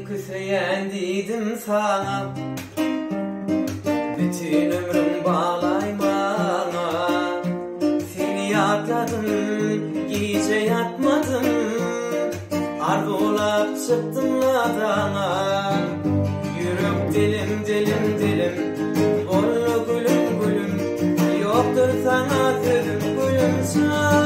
Ilki söýen diýdim saňa. Bütin ömrüm baglaý maňa. Seni ýatladym, gije ýatmadym. Arzuwlap çykdym ladaňa. Ýürek dilim, dilim, dilim. Boldy gülüm, gülüm. Ýokdur saňa sözüm, gülüm jan.